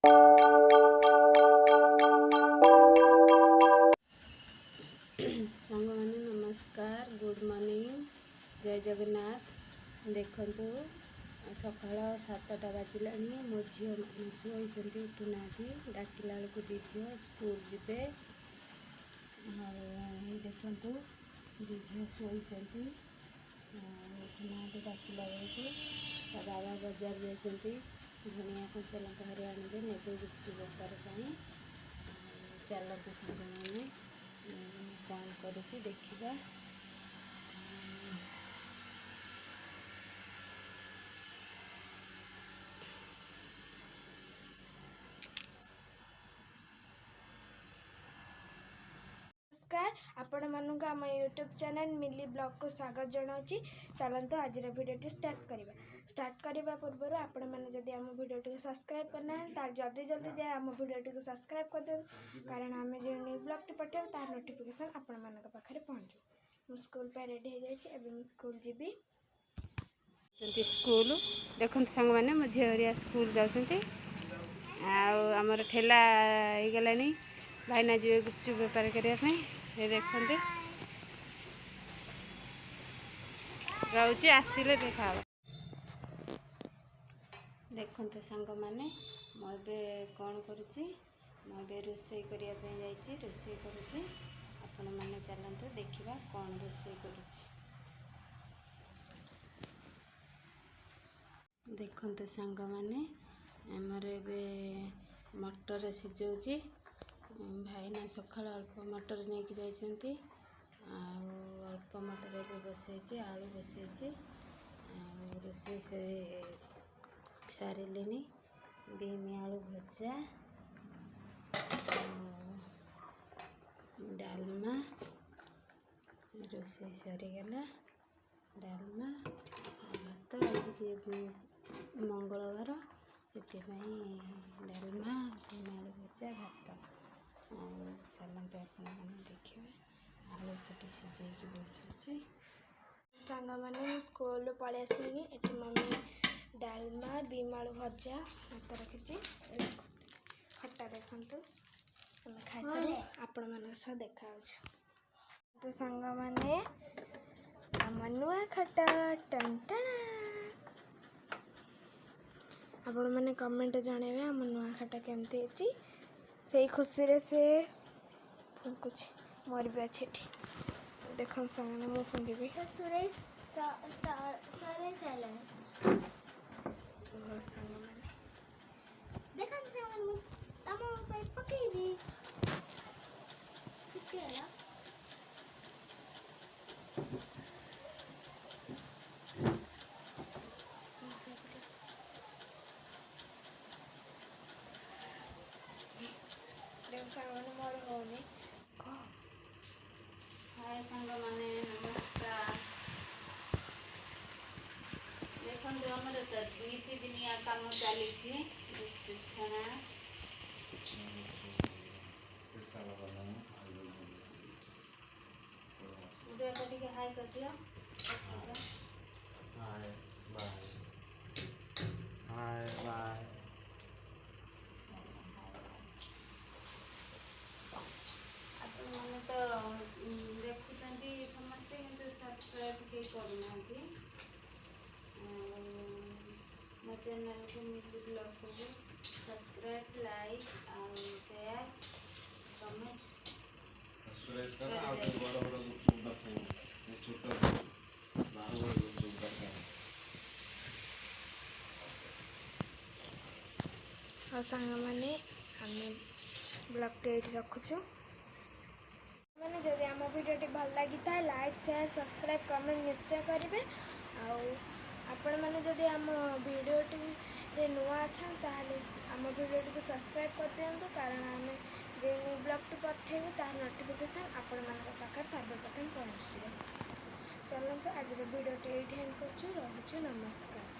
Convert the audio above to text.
ସାଙ୍ଗମାନେ ନମସ୍କାର, good morning, ଜୟ ଜଗନ୍ନାଥ। ଦେଖନ୍ତୁ, ସକାଳ 7ଟା ବାଜିଲାଣି। ମୋ ଝିଅମାନେ ଶୋଇଛନ୍ତି, ଉଠୁନାହାନ୍ତି। ଡାକିଲା ବେଳକୁ ଦୁଇ ଝିଅ ସ୍କୁଲ ଯିବେ। ଆଉ ଏଇ ଦେଖନ୍ତୁ, ଦୁଇ ଝିଅ ଶୋଇଛନ୍ତି, ଉଠୁନାହାନ୍ତି ଡାକିଲା ବେଳକୁ। ତା ବାବା ବଜାର ଯାଇଛନ୍ତି, ଧନିଆ କଞ୍ଚା ଲଙ୍କା ଘରେ ଆଣିବେ, ନେବେ ଗୁପଚୁପ୍ ବେପାର ପାଇଁ। ଚାଲନ୍ତୁ ସାଙ୍ଗମାନେ, କ'ଣ କରୁଛି ଦେଖିବା। ନମସ୍କାର, ଆପଣମାନଙ୍କୁ ଆମ ୟୁଟ୍ୟୁବ୍ ଚ୍ୟାନେଲ୍ ମିଲି ବ୍ଲଗ୍କୁ ସ୍ୱାଗତ ଜଣାଉଛି। ଚାଲନ୍ତୁ, ଆଜିର ଭିଡ଼ିଓଟି ଷ୍ଟାର୍ଟ କରିବା। ଷ୍ଟାର୍ଟ କରିବା ପୂର୍ବରୁ ଆପଣମାନେ ଯଦି ଆମ ଭିଡ଼ିଓଟିକୁ ସବସ୍କ୍ରାଇବ୍ କରିନାହାନ୍ତି, ତାହେଲେ ଜଲ୍ଦି ଜଲ୍ଦି ଯାଇ ଆମ ଭିଡ଼ିଓଟିକୁ ସବସ୍କ୍ରାଇବ୍ କରିଦିଅନ୍ତୁ, କାରଣ ଆମେ ଯେଉଁ ନ୍ୟୁ ବ୍ଲଗ୍ଟି ପଠାଇବୁ, ତାର ନୋଟିଫିକେସନ୍ ଆପଣମାନଙ୍କ ପାଖରେ ପହଞ୍ଚିବ। ମୁଁ ସ୍କୁଲ ପାଇଁ ରେଡ଼ି ହେଇଯାଇଛି। ଏବେ ମୁଁ ସ୍କୁଲ ଯିବି। ସ୍କୁଲ ଦେଖନ୍ତୁ ସାଙ୍ଗମାନେ, ମୋ ଝିଅ ହେରିକା ସ୍କୁଲ ଯାଉଛନ୍ତି। ଆଉ ଆମର ଠେଲା ହେଇଗଲାଣି, ଭାଇନା ଯିବେ ଗୁପଚୁପ୍ ବେପାର କରିବା ପାଇଁ। ଏ ଦେଖନ୍ତୁ, ରହୁଛି, ଆସିଲେ ଦେଖାହବ। ଦେଖନ୍ତୁ ସାଙ୍ଗମାନେ, ମୁଁ ଏବେ କ'ଣ କରୁଛି। ମୁଁ ଏବେ ରୋଷେଇ କରିବା ପାଇଁ ଯାଇଛି, ରୋଷେଇ କରୁଛି। ଆପଣମାନେ ଚାଲନ୍ତୁ, ଦେଖିବା କ'ଣ ରୋଷେଇ କରୁଛି। ଦେଖନ୍ତୁ ସାଙ୍ଗମାନେ, ଆମର ଏବେ ମଟର ସିଝଉଛି। ଭାଇନା ସକାଳ ଅଳ୍ପ ମଟର ନେଇକି ଯାଇଛନ୍ତି, ଆଉ ଅଳ୍ପ ମଟର ଏବେ ବସେଇଛି, ଆଳୁ ବସେଇଛି। ଆଉ ରୋଷେଇ ସାରିଲିଣି। ବିମି ଆଳୁ ଭଜା, ଡାଲମା, ରୋଷେଇ ସରିଗଲା। ଡାଲମା, ଭାତ। ଆଜି ମଙ୍ଗଳବାର, ସେଥିପାଇଁ ଡାଲମା, ବିମି ଆଳୁ ଭଜା, ଭାତ। ଆଉ ଚାଲନ୍ତୁ ଆପଣମାନେ ଦେଖିବେ, ଆଳୁ ସେଠି ସିଝେଇକି ବସେଇଛି। ସାଙ୍ଗମାନେ, ମୁଁ ସ୍କୁଲରୁ ପଳେଇ ଆସିଲିଣି। ଏଠି ମମି ଡାଲମା, ବିମ୍ ଆଳୁ ଭଜା, ଭାତ ରଖିଛି। ଖଟା ଦେଖନ୍ତୁ। ଆମେ ଖାଇସାରି ଆପଣମାନଙ୍କ ସହ ଦେଖା ହେଉଛୁ। ତ ସାଙ୍ଗମାନେ, ଆମ ନୂଆ ଖଟ ଟଣ୍ଟଣା। ଆପଣମାନେ କମେଣ୍ଟ ଜଣାଇବେ ଆମ ନୂଆ ଖଟ କେମିତି ହେଇଛି। ସେଇ ଖୁସିରେ ସେ ଫୁଙ୍କୁଛି, ମୋର ବି ଅଛି ଏଠି। ଦେଖନ୍ତୁ ସାଙ୍ଗମାନେ, ମୁଁ ଫୁଙ୍କିବି। ସୁରେଶ ସାରିଲାଣି। ସାଙ୍ଗମାନେ, ଦେଖନ୍ତୁ ସାଙ୍ଗମାନେ, ମୁଁ ତମ ଉପରେ ପକେଇବି। ଫୁଟିଗଲା। ଦେଖନ୍ତୁ ସାଙ୍ଗମାନେ, ମୋର ହେଉନି। ହାଏ ସାଙ୍ଗମାନେ, ନମସ୍କାର। ଦେଖନ୍ତୁ, ଆମର ତ ନିତିଦିନିଆ କାମ ଚାଲିଛି, ଗୁପଚୁପ ଛଣା। ଭିଡ଼ିଓଟା ଟିକେ ହାଇ କରିଦିଅ। ହାଏ, ବାଏ, ହାଏ, ବାଏ। ଆପଣମାନେ ତ ଦେଖୁଛନ୍ତି ସମସ୍ତେ, କିନ୍ତୁ ସବସ୍କ୍ରାଇବ୍ କେହି କରୁନାହାନ୍ତି। ଆଉ ମୋ ଚ୍ୟାନେଲକୁ, ମିଲି ବ୍ଲଗ୍କୁ ସବସ୍କ୍ରାଇବ୍, ଲାଇକ୍ ଆଉ ସେୟାର, କମେଣ୍ଟ। ସୁରେଶ କର। ଆଉ ଟିକେ ବଡ଼ ବଡ଼ ଗୁପଚୁପ ଦରକାର, ଏ ଛୋଟ ବଡ଼ ବଡ଼ ଗୁପଚୁପ ଦରକାର। ଆଉ ସାଙ୍ଗମାନେ, ଆମେ ବ୍ଲଗ୍ଟି ଏଇଠି ରଖୁଛୁ। ମାନେ ଯଦି ଆମ ଭିଡ଼ିଓଟି ଭଲ ଲାଗିଥାଏ, ଲାଇକ୍, ସେୟାର, ସବସ୍କ୍ରାଇବ୍, କମେଣ୍ଟ ନିଶ୍ଚୟ କରିବେ। ଆଉ ଆପଣମାନେ ଯଦି ଆମ ଭିଡ଼ିଓଟିରେ ନୂଆ ଅଛନ୍ତି, ତାହେଲେ ଆମ ଭିଡ଼ିଓଟିକୁ ସବସ୍କ୍ରାଇବ୍ କରିଦିଅନ୍ତୁ, କାରଣ ଆମେ ଯେଉଁ ନ୍ୟୁ ବ୍ଲଗ୍ଟି ପଠାଇବୁ, ତାହାର ନୋଟିଫିକେସନ୍ ଆପଣମାନଙ୍କ ପାଖରେ ସର୍ବପ୍ରଥମେ ପହଞ୍ଚିଯିବ। ଚାଲନ୍ତୁ, ଆଜିର ଭିଡ଼ିଓଟି ଏଇଠି ଏଣ୍ଡ କରୁଛୁ। ରହୁଛୁ, ନମସ୍କାର।